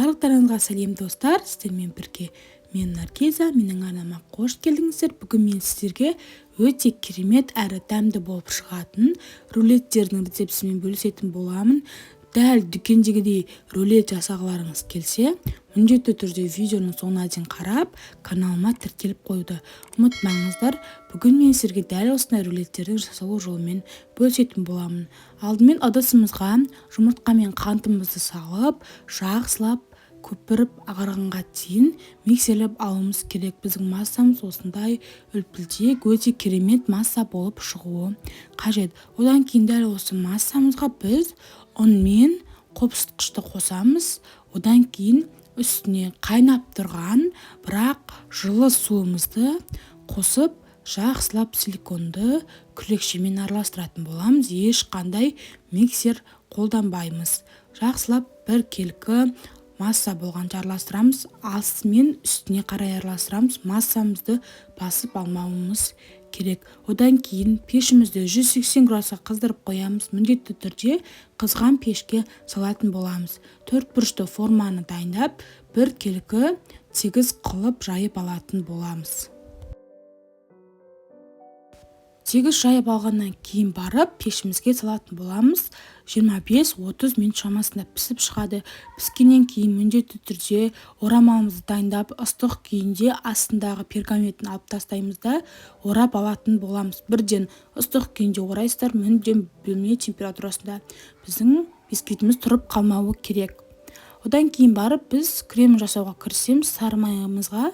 Барлықтарыңызға сәлем, достар! Сіздермен бірге мен, Наргиза. Менің арнама қош келдіңіздер! Бүгін мен сіздерге өте керемет әрі дәмді болып шығатын рулеттердің рецептісімен бөлісетін боламын. Дәл дүкендегідей рулет жасағыларыңыз келсе, міндетті түрде видеоның соңына дейін қарап, каналыма тіркеліп қоюды ұмытпаңыздар. Бүгін мен сіздерге дәл осындай рулеттердің жасалу жолымен бөлісетін боламын. Алдымен ыдысымызға жұмыртқа мен қантымызды салып, жақсылап көпіріп ағарғанға дейін миксерлеп алуымыз керек. Біздің массамыз осындай үлпілдек, өте керемет масса болып шығуы қажет. Одан кейін дәл осы массамызға біз ұн мен қопсытқышты қосамыз. Одан кейін үстіне қайнап тұрған, бірақ жылы суымызды қосып, жақсылап силиконды күлекшемен араластыратын боламыз. Ешқандай миксер қолданбаймыз. Жақсылап біркелкі масса болғанша араластырамыз. Астымен үстіне қарай араластырамыз, массамызды басып алмауымыз керек. Одан кейін пешімізді 180 градусқа қыздырып қоямыз. Міндетті түрде қызған пешке салатын боламыз. Төрт бұрышты форманы дайындап, біркелкі тегіс қылып жайып алатын боламыз. Тегіс жайып алғаннан кейін барып пешімізге салатын боламыз. 25-30 минут шамасында пісіп шығады. Піскеннен кейін міндетті түрде орамалымызды дайындап, ыстық күйінде астындағы пергаментін алып тастаймыз да, орап алатын боламыз. Бірден ыстық күйінде орайсыздар, мүлдем бөлме температурасында біздің бисквитіміз тұрып қалмауы керек. Одан кейін барып біз крем жасауға кірісеміз. Сары майымызға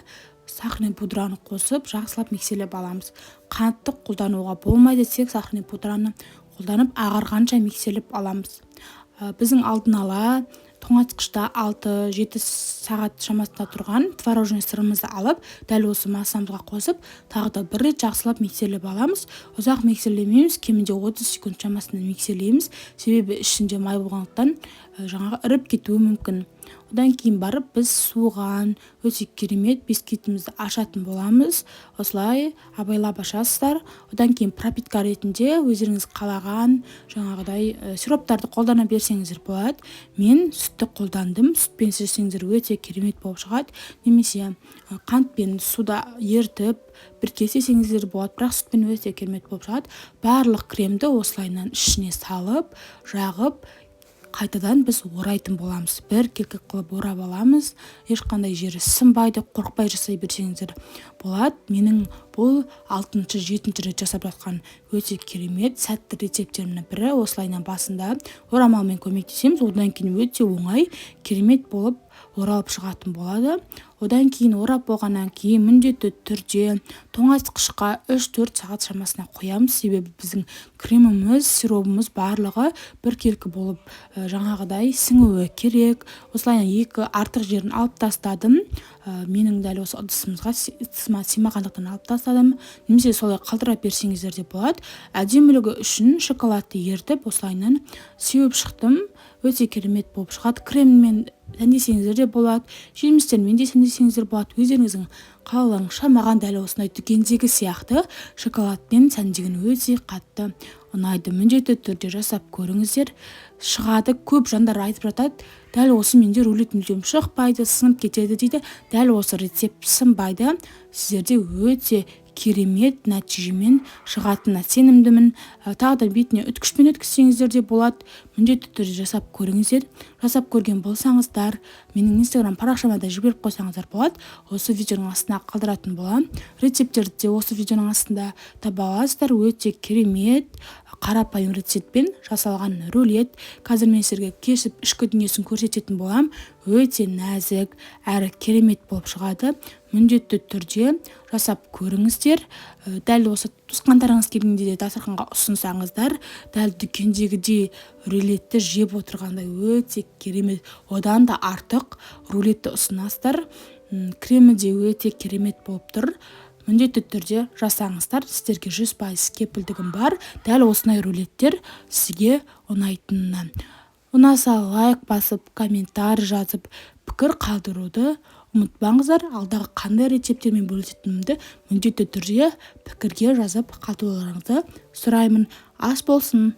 сахарный пудраны қосып, жақсылап миксерлеп аламыз. Қантты қолдануға болмайды, тек сахарный пудраны қолданып, ағарғанша миксерлеп аламыз. Біздің алдын ала тоңазытқышта 6-7 сағат шамасында тұрған творожный сырымызды алып, дәл осы массамызға қосып, тағы да бір рет жақсылап миксерлеп аламыз. Ұзақ миксерлемейміз, кемінде 30 секунд шамасында миксерлейміз, себебі ішінде май болғандықтан, жаңағы іріп кетуі мүмкін. Одан кейін барып біз суыған өте керемет бисквитімізді ашатын боламыз. Осылай абайлап ашасыздар. Одан кейін пропитка ретінде өздеріңіз қалаған жаңағыдай сироптарды қолдана берсеңіздер болады. Мен сүтті қолдандым. Сүтпен істесеңіздер, өте керемет болып шығады, немесе қант пен суда ерітіп, бірге істесеңіздер болады, бірақ сүтпен өте керемет болып шығады. Барлық кремді осылайынан ішіне салып, жағып, қайтадан біз орайтын боламыз. Біркелкі қылып орап аламыз. Ешқандай жері сынбайды, қорықпай жасай берсеңіздер болады. Менің бұл алтыншы, жетінші рет жасап жатқан өте керемет, сәтті рецепттерімнің бірі. Осылайынан басында орамалмен көмектесеміз, одан кейін өте оңай, керемет болып оралып шығатын болады. Одан кейін орап болғаннан кейін міндетті түрде тоңазытқышқа 3-4 сағат шамасына қоямыз, себебі біздің креміміз, сиробымыз барлығы біркелкі болып, жаңағыдай сіңуі керек. Осылай екі артық жерін алып тастадым. Менің дәл осы ыдысымызға, ыдысыма сыймағандықтан алып тастадым, немесе солай қалдыра берсеңіздер де болады. Әдемілігі үшін шоколадты ерітіп, осылайынан сеуіп шықтым. Өте керемет болып шығады. Креммен сәндесеңіздер де болады, жемістермен де сәндесеңіздер болады, өздеріңіздің қалауларыңызша. Маған дәл осындай дүкендегі сияқты шоколадпен сәндеген өте қатты ұнайды. Міндетті түрде жасап көріңіздер, шығады. Көп жандар айтып жатады: «Дәл осы менде рулет мүлдем шықпайды, сынып кетеді», – дейді. Дәл осы рецепт сынбайды, сіздерде өте керемет нәтижемен шығатынына сенімдімін. Тағы да бетіне үткішпен өткізсеңіздер де болады. Міндетті түрде жасап көріңіздер. Жасап көрген болсаңыздар, менің Инстаграм парақшама да жіберіп қойсаңыздар болады. Осы видеоның астына қалдыратын боламын. Рецепттерді де осы видеоның астында таба аласыздар. Өте керемет, қарапайым рецептпен жасалған рулет. Қазір мен сіздерге кесіп, ішкі дүниесін көрсететін боламын. Өте нәзік әрі керемет болып шығады. Міндетті түрде жасап көріңіздер. Дәл осы туысқандарыңыз келгенде де дастарханға ұсынсаңыздар, дәл дүкендегідей рулетті жеп отырғандай, өте керемет, одан да артық рулетті ұсынасыздар. Кремі де өте керемет болып тұр. Міндетті түрде жасаңыздар, сіздерге 100% кепілдігім бар дәл осындай рулеттер сізге ұнайтынына. Ұнаса, лайк басып, комментарий жазып, пікір қалдыруды ұмытпаңыздар. Алдағы қандай рецепттермен бөлісетінімді міндетті түрде пікірге жазып қалдыруларыңызды сұраймын. Ас болсын!